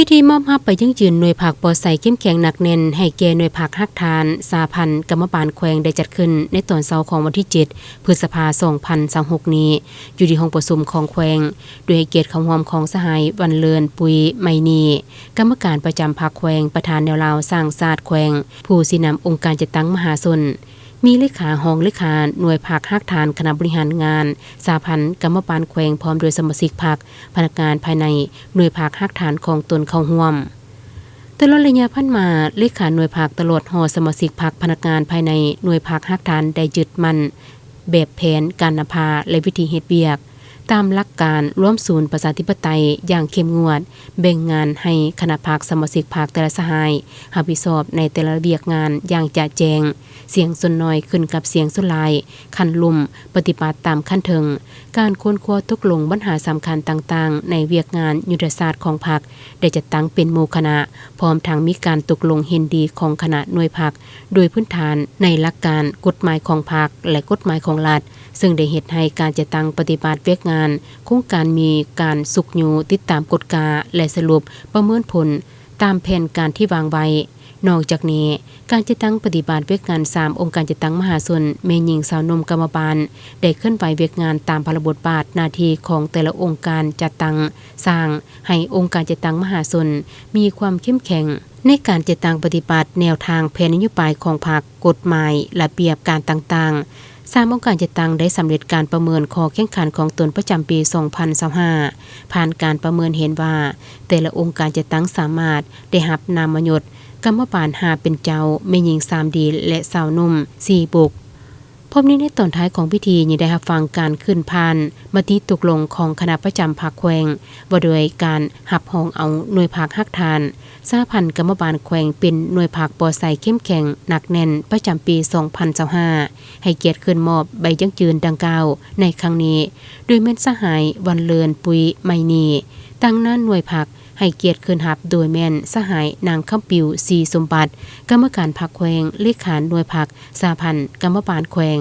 ພິທີມອບຮັບໃບຢັ້ງຢືນໜ່ວຍພັກປໍໃສເຂັ້ມແຂງໜັກແໜ້ນໃຫ້ແກ່ໜ່ວຍພັກຮາກຖານສະຫະພັນກຳມະບານແຂວງ ໄດ້ຈັດຂຶ້ນໃນຕອນເຊົ້າຂອງວັນທີເຈັດ ພຶດສະພາ ສອງພັນຊາວຫົກນີ້ ຢູ່ທີ່ຫ້ອງປະຊຸມຂອງແຂວງ ໂດຍໃຫ້ກຽດເຂົ້າຮ່ວມຂອງສະຫາຍ ວັນເລີນ ປຸຍໄມນີ ກຳມະການປະຈຳພັກແຂວງ, ປະທານແນວລາວສ້າງຊາດແຂວງ, ຜູ້ຊີ້ນຳອົງການຈັດຕັ້ງມະຫາຊົນ, ມີເລຂາ, ຮອງເລຂາໜ່ວຍພັກຮາກຖານຄະນະບໍລິຫານງານສະຫະພັນກຳມະບານແຂວງ ພ້ອມດ້ວຍສະມາຊິກພັກ, ພະນັກງານພາຍໃນໜ່ວຍພັກຮາກຖານຂອງຕົນເຂົ້າຮ່ວມ. ຕະຫຼອດໄລຍະຜ່ານມາ, ເລຂາໜ່ວຍພັກຕະຫຼອດຮອດສະມາຊິກພັກ, ພະນັກງານພາຍໃນໜ່ວຍພັກຮາກຖານໄດ້ຍຶດໝັ້ນແບບແຜນການນຳພາ ແລະ ວິທີເຮັດວຽກ ຕາມຫຼັກການລວມສູນປະຊາທິປະໄຕຢ່າງເຂັ້ມງວດ, ແບ່ງງານໃຫ້ຄະນະພັກສະມາຊິກພັກແຕ່ລະສະຫາຍຮັບຜິດຊອບໃນແຕ່ລະວຽກງານຢ່າງຈະແຈ້ງ, ສຽງສ່ວນໜ້ອຍຂຶ້ນກັບສຽງສ່ວນຫຼາຍ, ຂັ້ນລຸ່ມປະຕິບັດຕາມຂັ້ນເທິງ. ການຄົ້ນຄວ້າຕົກລົງບັນຫາສຳຄັນຕ່າງໆໃນວຽກງານຍຸດທະສາດຂອງພັກ ໄດ້ຈັດຕັ້ງເປັນໝູ່ຄະນະ, ພ້ອມທັງມີການຕົກລົງເຫັນດີຂອງຄະນະໜ່ວຍພັກ ໂດຍພື້ນຖານໃນຫຼັກການກົດໝາຍຂອງພັກ ແລະ ກົດໝາຍຂອງລັດ, ເຊິ່ງໄດ້ເຮັດໃຫ້ການຈັດຕັ້ງປະຕິບັດວຽກງານໂຄງການມີການຊຸກຍູ້ຕິດຕາມກວດກາ ແລະ ສະຫຼຸບປະເມີນຜົນຕາມແຜນການທີ່ວາງໄວ້. ນອກຈາກນີ້, ການຈັດຕັ້ງປະຕິບັດວຽກງານສາມອົງການຈັດຕັ້ງມະຫາຊົນ, ແມ່ຍິງ, ຊາວໜຸ່ມ, ກຳມະບານ ໄດ້ເຄື່ອນໄຫວວຽກງານຕາມພາລະບົດບາດໜ້າທີ່ຂອງແຕ່ລະອົງການຈັດຕັ້ງ, ສ້າງໃຫ້ອົງການຈັດຕັ້ງມະຫາຊົນມີຄວາມເຂັ້ມແຂງໃນການຈັດຕັ້ງປະຕິບັດແນວທາງແຜນນະໂຍບາຍຂອງພັກ, ກົດໝາຍ, ລະບຽບການຕ່າງໆ. ສາມອົງການຈັດຕັ້ງໄດ້ສຳເລັດການປະເມີນຂໍ້ແຂ່ງຂັນຂອງຕົນປະຈຳປີສອງພັນຊາວຫ້າ. ຜ່ານການປະເມີນເຫັນວ່າ ແຕ່ລະອົງການຈັດຕັ້ງສາມາດໄດ້ຮັບນາມມະຍົດກຳມະບານຫ້າເປັນເຈົ້າ, ແມ່ຍິງສາມດີ ແລະ ຊາວໜຸ່ມສີ່ບຸກ. ພ້ອມນີ້, ໃນຕອນທ້າຍຂອງພິທີຍັງໄດ້ຮັບຟັງການຂຶ້ນຜ່ານມະຕິຕົກລົງຂອງຄະນະປະຈຳພັກແຂວງ ວ່າດ້ວຍການຮັບຮອງເອົາໜ່ວຍພັກຮາກຖານສະຫະພັນກຳມະບານແຂວງ ເປັນໜ່ວຍພັກປໍໃສເຂັ້ມແຂງໜັກແໜ້ນປະຈຳປີສອງພັນຊາວຫ້າ ໃຫ້ກຽດຂຶ້ນມອບໃບຢັ້ງຢືນດັ່ງກ່າວໃນຄັ້ງນີ້ ໂດຍແມ່ນສະຫາຍ ວັນເລີນ ປຸຍໄມນີ ຕາງໜ້າໜ່ວຍພັກ, ໃຫ້ກຽດຂຶ້ນຮັບໂດຍແມ່ນສະຫາຍ ນາງ ຄຳປິວ ສີສົມບັດ ກຳມະການພັກແຂວງ, ເລຂາໜ່ວຍພັກສະຫະພັນກຳມະບານແຂວງ.